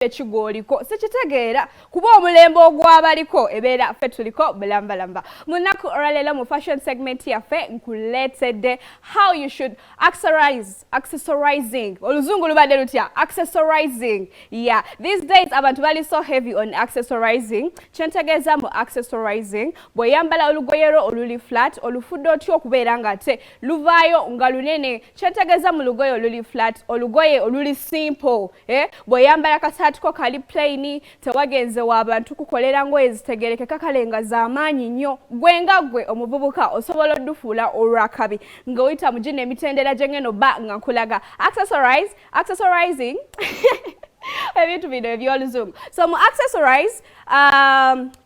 Ekigooliko sikitegeera kuba omulembe ogwabaliko ebeera ffe tuliko bulambalamba. Munaku olwaleero mu fashion segment yaffe nkuleetedde how you should accessorize. Accessorizing, oluzungu lubadde lutya? Accessorizing, yeah. These days abantu bali so heavy on accessorizing. Kyentegeeza mu accessorizing, bw'oyambala olugoye lwo oluli flat, olufudde otya okubeera nga ate luvaayo nga lunene? Kyentegeeza mu lugoye oluli flat, olugoye oluli simple, eh? Bw'oyambala kasaati ko kali plain, tewagenze w'abantu kukolera ngoye zitegerekeka kale nga z'amaanyi nnyo, gwe nga gwe omuvubuka osobola oddufuula olwakabi ng'oyita mu gino emitendera gye ngeno ba nga nkulaga. Accessorize, accessorizing, ebintu bino ebyoluzungu. So mu accessorize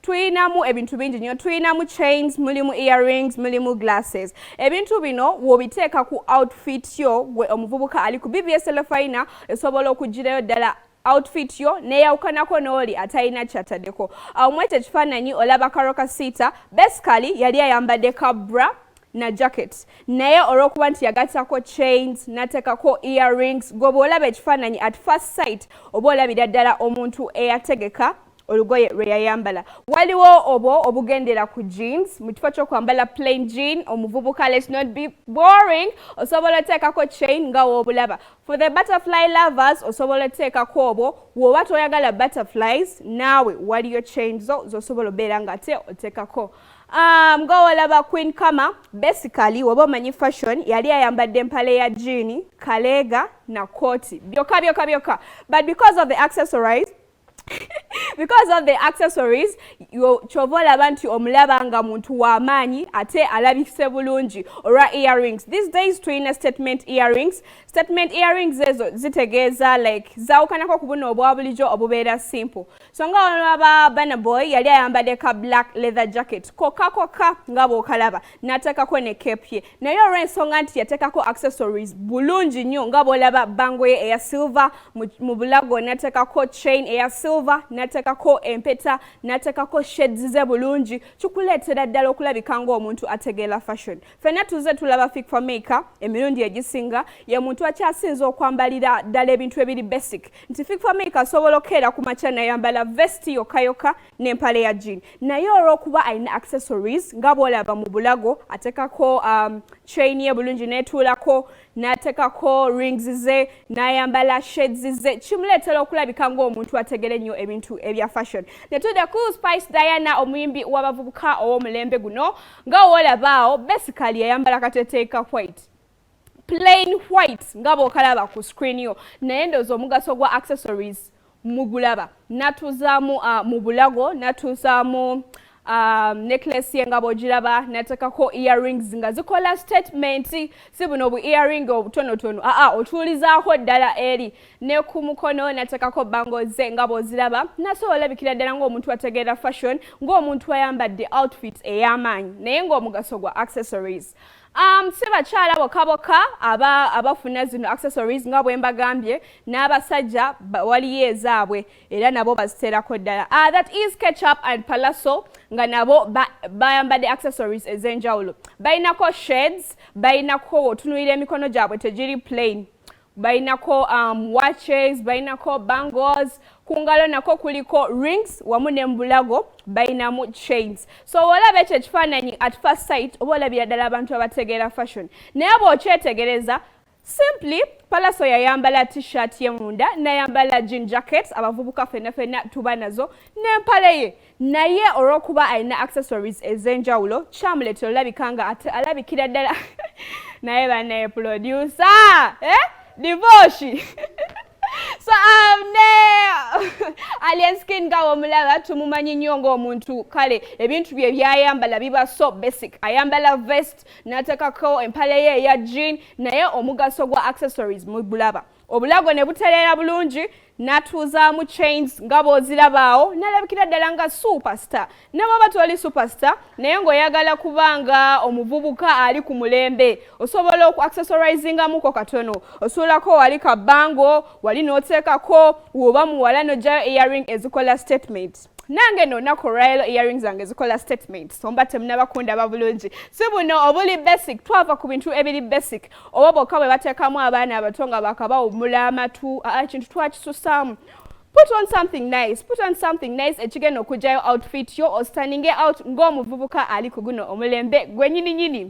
tuyinamu ebintu bingi nnyo. Tuyinamu chains, mulimu earrings, mulimu glasses. Ebintu bino w'obiteeka ku outfit yo, gwe omuvubuka ali ku BBS Terefayina, esobola okugirayo ddala outfit yo neyawukanako n'oli atalina kyataddeko. Awo mwekyo ekifaananyi olaba Karole Kasita, basically yali ayambadde ka bra na jacket, naye olw'okuba nti yagattako chains n'ateekako earrings, gwe bw'olaba ekifaananyi at first sight oba olabira ddala omuntu eyategeka olugoye lwe yayambala. Waliwo obwo obugendera ku jeans. Mu kifo ky'okwambala plain jean, omuvubuka, let's not be boring, osobola oteekako chain nga woobulaba. For the butterfly lovers, osobola oteekako obwo. Bw'oba toyagala butterflies, naawe waliyo chain zo z'osobola obeera nga ate oteekako. Nga olaba Queen Kama, basically woba omanyi fashion, yali ayambadde empale ya jean, kaleega na kooti, byokka byokka byokka, but because of the accessories, kyova olaba nti omulaba nga muntu w'amaanyi ate alabise bulungi olwa earrings. These days tulina statement earrings. Statement earrings ezo zitegeeza like zaawukanako ku buno obwa bulijjo obubeera simple. So nga olaba Burna Boy yali ayambadde ka black leather jacket kokka kokka nga bw'okalaba, n'ateekako ne cape ye, naye olw'ensonga nti yateekako accessories bulungi nnyo, nga bw'olaba bangle ye eya silver mu bulago, n'ateekako chain eya silver, n'ateekako empeta, n'ateekako shades ze bulungi, kikuleetera ddala okulabika ng'omuntu ategeera fashion. Ffenna tuzze tulaba Fik Fameica emirundi egisinga ye muntu akyasinze okwambalira ddala ebintu ebiri basic, nti Fik Fameica asobola okukeera ku makya nayambala vest yokka yokka n'empale ya jean, naye olw'okuba alina accessories nga bw'olaba mu bulago ateekako chain ye bulungi n'etuulako, n'ateekako rings ze, n'ayambala shades ze, kimuleetera okulabika ng'omuntu ategera ennyo ebintu ebya fashion. Ne tudda ku Spice Diana, omuyimbi w'abavubuka ow'omulembe guno. Nga woolabaawo, basically yayambala kateteeka white, plain white nga bw'okalaba ku screen yo, naye ndowooza omugaso gwa accessories mugulaba. Natuuzaamu mu bulago, natuuzaamu necklace ye nga bw'ogiraba, nateekako earrings nga zikola statement, si buno bu earring obutonotono, aa, otuulizaako ddala eri ne ku mukono, nateekako bangle ze nga bw'oziraba, nasobola olabikira ddala ng'omuntu ategeera fashion, ng'omuntu ayambadde outfit ey'amaanyi, naye ng'omugaso gwa accessories. Si bakyala bokka bokka abafuna zino accessories, nga bwe mbagambye, n'abasajja waliyo ezaabwe era nabo baziteerako ddala. That is Ketchup and Pallaso, nga nabo bayambadde accessories ez'enjawulo. Balinako shades, balinako, otunuulira emikono gyabwe tegiri plain, balinako watches, balinako bangles ku ngalo, nako kuliko rings, wamu ne mbulago balinamu chains. So olaba ekyo ekifaananyi, at first sight oba olabira ddala abantu abategeera fashion, naye bw'okyetegereza, simply Pallaso yayambala T-shirt ye munda, nayambala jean jacket, abavubuka fenna fenna tuba nazo, n'empale ye, naye olw'okuba alina accessories ez'enjawulo kyamuleetera olabika nga ate alabikira ddala. Naye bannaye, producer, eh? Divoshi. So ne Alien Skin nga womulaba, tumumanyi nnyo ng'omuntu kale ebintu bye byayambala biba so basic. Ayambala vest n'ateekako empale ye eya jean, naye omugaso gwa accessories mugulaba, obulago ne butereera bulungi, n'atuuzaamu chains nga bw'ozirabaawo, n'alabikira ddala nga superstar. Ne bw'oba toli superstar naye ng'oyagala kubanga omuvubuka ali ku mulembe, osobola oku accessorizingamuko katono, osuulako wali ka bangle wali n'oteekako, woba muwala n'oggyayo earring ezikola statement. Nange no olunaku olwaleero earrings zange zikola statement, so mba temunabakundaba bulungi. Si buno obuli basic, twava ku bintu ebiri basic oba bokka bwe bateekamu abaana abato nga bakabawumula amatu. Ekintu twakisusaamu. Put on something nice, put on something nice ekigenda okugyayo outfit yo, ostandinge out ng'omuvubuka ali ku guno omulembe gwe nyini nyini.